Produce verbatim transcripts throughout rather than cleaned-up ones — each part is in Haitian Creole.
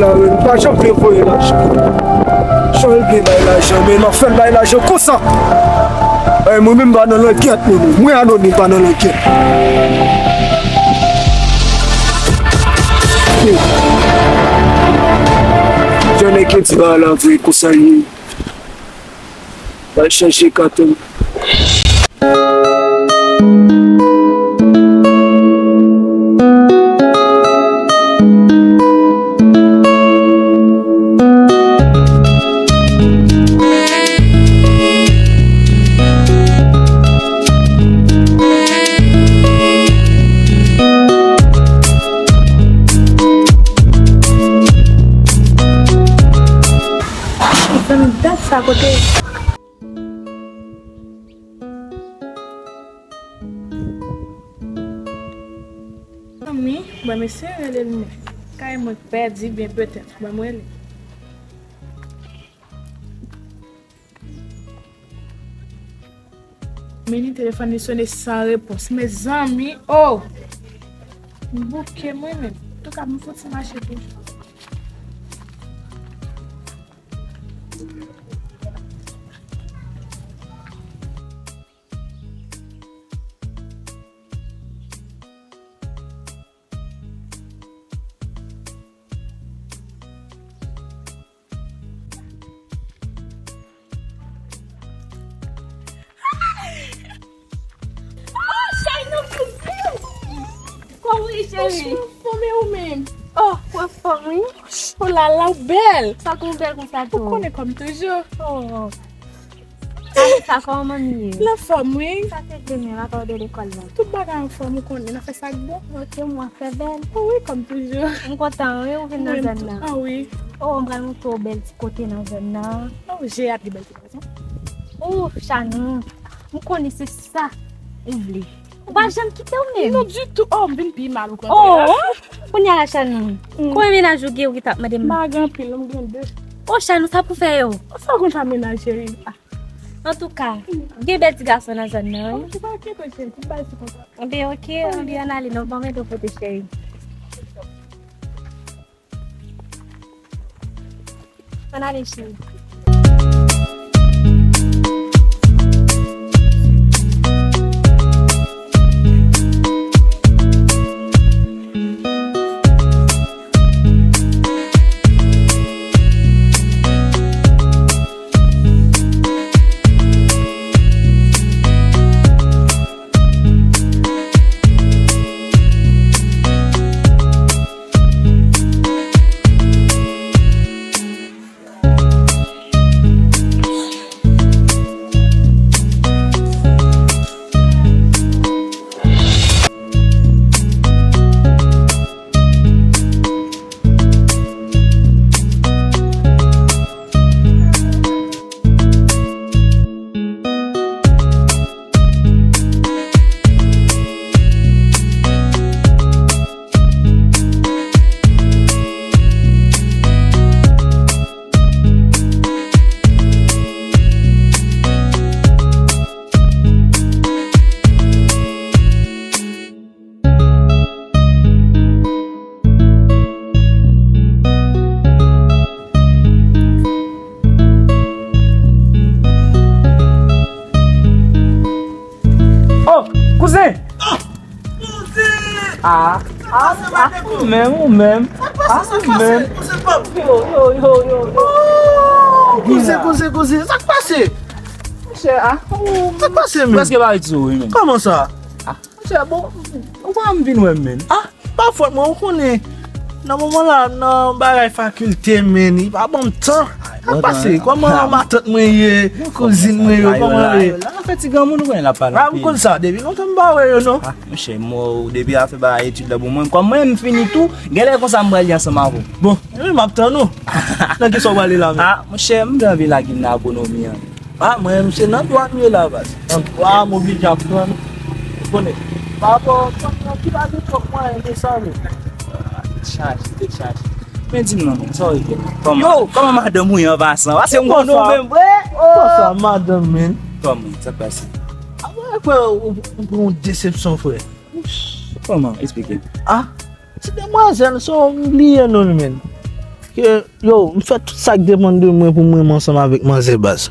La, men m pa janm vle voye lajan. Jan l gen bay lajan, men m ap fè l bay lajan konsa. Ay, mwen menm pa nan langyèt, mwen menm. Mwen anònim pa nan langyèt. Jan nèg yo di bagay la vre konsa l ye. Al chèche kat ou. Zanmi, dat sa kote? Zanmi, bon, mesye rele m. Kay mwen k pèdi, byen petèt. Bon, mwen rele. Men ni telefòn li sone san repons. Mezanmi, oh! M bouke mwen menm. Antouka, m fouti mache toujou. Oh, chay nan kouzin! Kòman w ye, cheri? Franchman, fòme ou menm. Oh, ou anfòm, wi. Oh la la, ou bèl. Sa k ou bèl konsa tou? Ou konnen kòm toujou. Oh. Alisa, kòman manmi ye? L anfòm, wi. Sa se vre, men papa w de lekòl la. Tout bagay anfòm, ou konnen, n ap fè sa k bon. Ok, mwen fè bèl. Oh, wi, kòm toujou. M kontan, wi, ou vin nan zòn nan. Ah, wi. Oh, m pral montre w bèl ti kote nan zòn nan. Oh, Jeyat gen bèl ti kote. Oh, Chanou, m konnen se sa ou vle. Ou pa janm kite w menm. Non, ditou. Oh, m vin pi mal, okontrè. Oh, kounye a la, Chanou. Mm. Konbyen mennaj ou gen ou ki t ap mande m? M pa gen anpil, non, m gen de. Oh, Chanou, sa pou fè yo? Sa w konn sa mennaj, cheri? Ah. Antouka, gen bèl ti gason nan zòn nan, wi. Oh, se pa kite, cheri, ti bagay se konsa. Anben, ok, anben, ann ale, non, ban m ede w pote, cheri. Ann ale, cheri. Oh, kouzen! Ah, ah, ah, ou menm, ou menm. Ah, ou menm. Yo, yo, yo, yo, yo. Oh, kouzen, kouzen, kouzen. Sa k pase? Monchè, ah, ou... Sa k pase, menm? Prèske pa ret sou ou, menm. Kòman sa? Ah. Monchè, bon, ou pa janm vin wè m, menm. Ah, pa fòt mwen, ou konnen. Nan moman la, nan bagay fakilte, menm, li pa ban m tan. Sa k pase? Kòman matant mwen ye, kouzin mwen yo, kòman yo ye? Lè nan fè ti granmoun, ou konnen l ap pale anpil. Ah, m konn sa, depi lontan m pa wè yo, non. Ah, monchè, mwen, depi afè bagay etid la, bon, mwen, kòm mwen, m fini tou, genlè konsa m pral li ansanm avè w. Bon, men m ap tann ou. Nan kisa w prale la, menm? Ah, monchè, m te anvi lage m nan agronomi an. Ah, mwen menm, se nan dwa m ye la, baz. Nan dwa, m oblije aprann. Ou konnen. Pa rapò, kòm nan ki pa gen twòp mwayen de sa, menm. Ah, tèt chaje, tèt chaje. Men di m non, menm, sa w regle? Kòman? Yo! Kòman madanm ou ye an pasan? Paske m konnen w menm vre. Oh! Konsa, madanm, menm. Kòman? Sa k pase? Ah, mwen kwè ou, ou pran yon desepsyon, frè. Kòman? Esplike m. Ah, ti demwazèl, sa w bliye non l, menm. Ke, yo, m fè tout sa k depann de mwen pou m renmen ansanm avèk manzè baz.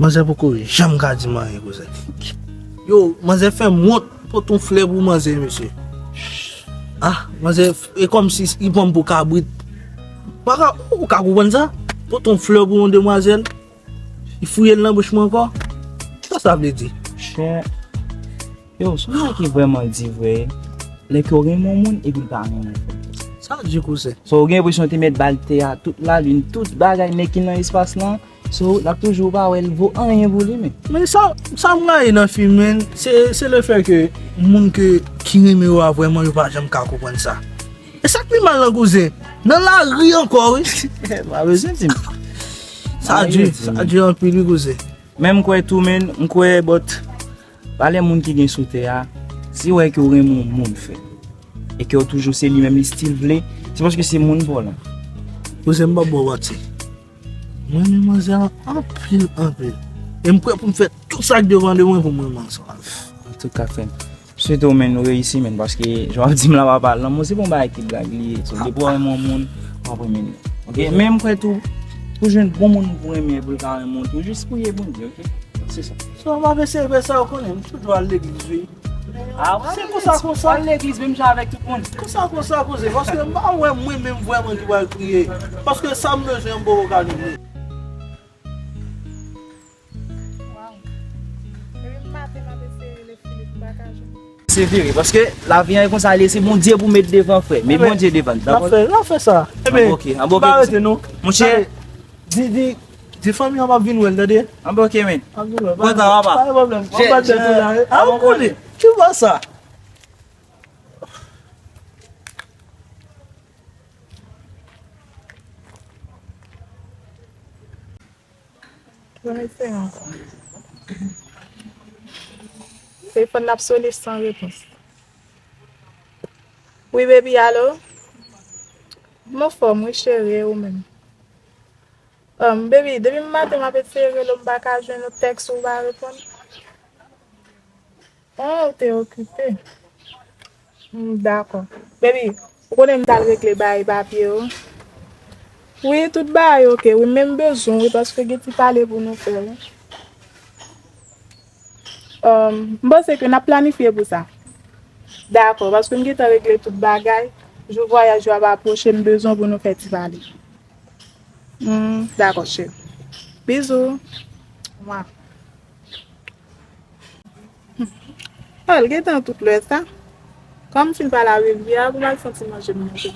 Manzè poko janm ka di m anyen, kouzen. Yo, manzè fè m wont, pote yon flè pou manzè, mesye. Ah, manzè, e kòmsi li pran m pou kabrit. Pa ka, ou ka konprann sa? Pote yon flè pou yon demwazèl, li fouye l nan bouch mwen ankò. Sa sa vle di? Chè, yo, se yon bagay ki vrèman di vre. Lè ke w renmen yon moun epi l pa renmen w. Sa di, kouzen? So, ou gen enpresyon te mèt ba l tè a, tout lalin, tout bagay nèg ki nan espas lan. So, l ap toujou pa wè l vo anyen pou li menm. Men sa, sa m rayi nan fi, men, se, se lefè ke moun ke, ki renmen yo a vrèman, yo pa janm ka konprann sa. E sa k pi mal nan, kouzen, nan lari ankò, wi. Pa bezwen di m. Sa di, sa di anpil, wi, kouzen. Men m kwè tou, men, m kwè, but, pa lè moun ki gen sou tè a, si w wè ke w renmen yon moun, frè, e ke w toujou se li menm li still vle, se paske se moun pa w lan. Kouzen, m p ap ba w manti. Mwen renmen manzè a anpil, anpil. E m prè pou m fè tout sa k devan de mwen pou m renmen ansanm avè l. Antouka, frè m, m swete w, men, ou reyisi, men, paske jan w ap di m la, papa, lanmou se pa yon bagay ki blag li ye. So, depi w renmen yon moun, w ap renmen li. Oke? Men m kwè tou, pou jwenn bon moun pou renmen, pou l ka renmen w tou, jis priye Bondye, oke? Se sa. So, m ap eseye fè sa, ou konnen, m toujou al legliz, wi. Ah, w al legliz? Se konsa, konsa. W al legliz menm jan avèk tout moun? Konsa, konsa, kouzen, paske m pa wè mwen menm vrèman ki pral priye. Paske sa m bezwen an, m poko ka jwenn li. Waw. Depi maten m ap eseye rele Filip, m pa ka jwenn li. Se vre, paske lavi an e konsa l ye, se Bondye pou met devan, frè. Met Bondye devan, dakò? N ap fè, n ap fè sa. Anben, oke, anben, oke. Pa rete, non. Monchè, di, di, di fanmi an m ap vin wè l, tande? Anben, oke, men. M ap vin wè l. Kontan, papa. Pa gen pwoblèm. M ap bat tèt ou la, wi. Ah, ou konnen. Ki bò sa? Bon, mesye ankò. Telefòn nan ap sone san repons. Wi, baby, alo? M anfòm, wi, cheri, e ou menm? Um, baby, depi maten m ap eseye rele w, m pa ka jwenn ou, tèks ou pa reponn. Oh, ou te okipe. Hmm, dakò. Baby, ou konnen m t al regle bagay papye yo. Wi, tout bagay oke, wi, men m bezwen w, wi, paske gen ti pale pou nou fè, wi. Um, m panse ke n ap planifye pou sa. Dakò, paske m gentan regle tout bagay. Jou vwayaj yo ap apwoche, m bezwen w pou nou fè ti pale. Hmm, dakò, cheri. Bizou. Mwa. Oh, l gentan tout lè sa. Kòm m fin pale avè l yè, pou m al santi manje m manje.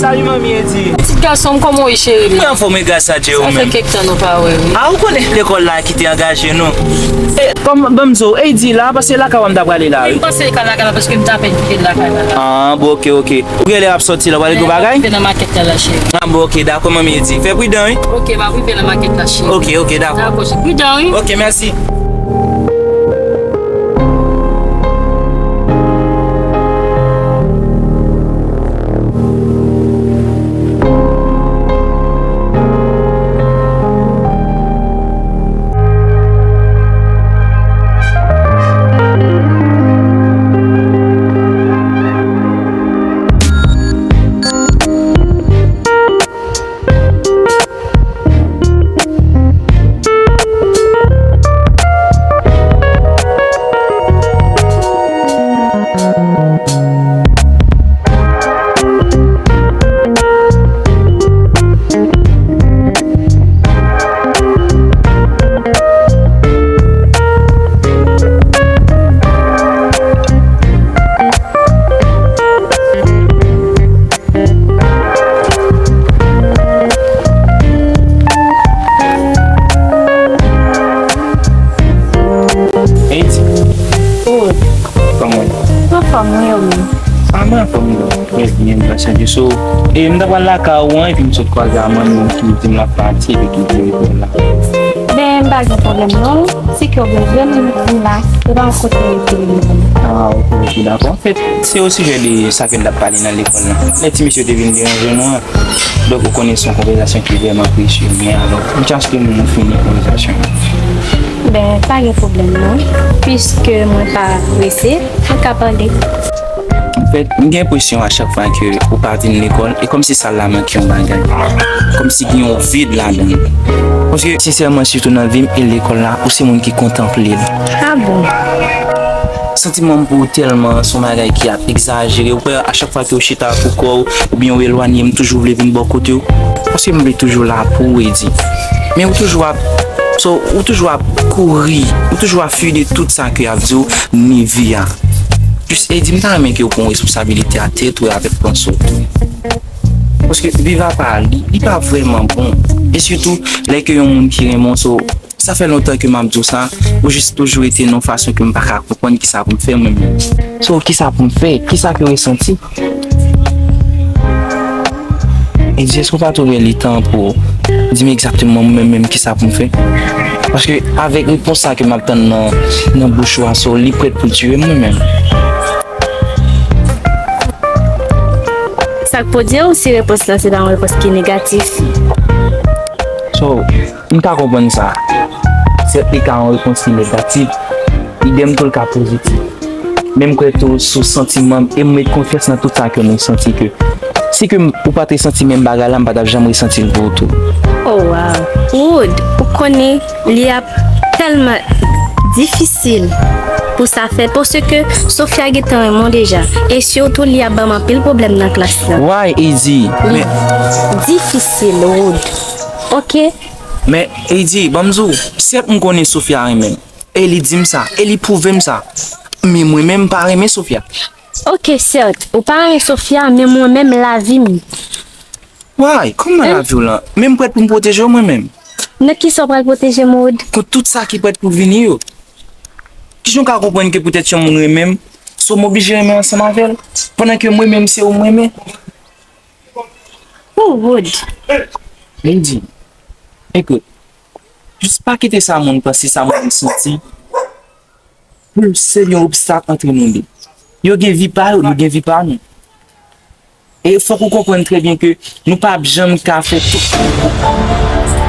Salut, manmi Edi. Ti gason m, kòman w ye, cheri m? Mwen anfòm, wi, gras a Dye, ou menm? Sa fè kèk tan nou pa wè, wi. Ah, ou konnen lekòl la ki te angaje nou. E, kòm, ban m di w, Edi la, paske lakay w a m ta prale la, wi. M panse li ka lakay la, paske m ta pèn kite l lakay la. Ah, bon, oke, oke. Ou genlè ap sòti la, w prale gwo bagay? M ap rive nan makèt la, la, cheri. Ah, bon, oke, dakò, manmi Edi. Fè pridan, wi. Oke, m ap rive nan makèt la, cheri. Oke, oke, dakò. Dakò, cheri. Pridan, wi. Oke, mèsi. Mwen yo menm. A, mwen anfòm, trè byen, gras a Dye. So, e, m ta pral lakay ou an, epi m sot kwaze a manmi m ki di m l ap pati, epi ki di m pou l la. Ben, m pa gen pwoblèm non. Si ke w bezwen m, m la. Se pa yon kote m rete menm. A, ok, ok, dakò. Anfèt, se osijè de sa ke n t ap pale nan lekòl la. Lè ti mesye yo te vin deranje nou an, donk, ou konnen se yon konvèsasyon ki vrèman presye, men alò, m chans ke nou fini konvèsasyon an. Ben, pa gen pwoblèm non. Piske mwen pa prese, nou ka pale. Anfèt, m gen enpresyon a chak fwa ke ou pa vin lekòl, e kòmsi sal la manke yon bagay. Kòmsi gen yon vid ladan l. Paske, sensèman, sitou nan vi m, e lekòl la, ou se moun ki kontanple l. A bon? Santiman m pou ou tèlman se yon bagay ki ap egzajere. Ou kwè, a chak fwa ke ou chita pou kò w, oubyen ou elwanye, m toujou vle vin bò kote w. Paske m vle toujou la pou ou, Eddy. Men ou toujou ap, so, ou toujou ap kouri, ou toujou ap fiye de tout sa ke y ap di w, ni vi a. Jis Eddy, m ta renmen ke w pran responsabilite a tèt ou avèk panse w tou. Paske viv apa, li, li pa vrèman bon. E sitou, lè ke yon moun ki renmen w, so, sa fè lontan ke m ap di w sa, ou jis toujou rete nan yon fason ke m pa ka konprann kisa pou m fè mwen menm. So, kisa pou m fè? Kisa ke w resanti? Eddy, èske w pa twouve li tan pou w di m egzakteman mwen menm kisa pou m fè? Paske avèk repons sa ke m ap tann nan, nan bouch ou a, so, li prèt pou l tiye m mwen menm. Sa k pou di w si repons lan se pa yon repons ki negatif? So, m ka konprann sa. Sèt, li ka yon repons ki negatif. Idèm tou, l ka pozitif. Men m kwè tou sou santiman m e m met konfyans nan tout sa ke mwen santi ke si ke m, ou pa te santi menm bagay la, m pa t ap janm resanti l pou ou tou. Oh wow. Wood, ou konnen li ap tèlman difisil pou sa fèt, paske Sofia gentan renmen w deja, e sitou li ap ban m anpil pwoblèm nan klas lan. Why, Eddy? Li difisil, Wood. Ok? Men, Eddy, ban m di w, sèt m konnen Sofia renmen m, e li di m sa, e li pwouve m sa. Men mwen menm, m pa renmen Sofia. Ok, sèt, ou pa renmen Sofia, men mwen menm, lavi m. Why? Kòman lavi w lan? Men m prèt pou m pwoteje w mwen menm. Nan kisa w pral pwoteje m, Wood? Kont tout sa ki prèt pou vini yo. Kijan w ka konprann ke poutèt yon moun renmen m, so m oblije renmen ansanm avè l, pandan ke mwen menm se ou m renmen? Oh, Wood. Eddy, ekout, jis pa kite sa moun panse, sa moun santi pou l sèvi yon obstak ant nou de. Yo gen vi pa yo, nou gen vi pa nou. E fòk ou konprann trè byen ke nou p ap janm ka fè tout.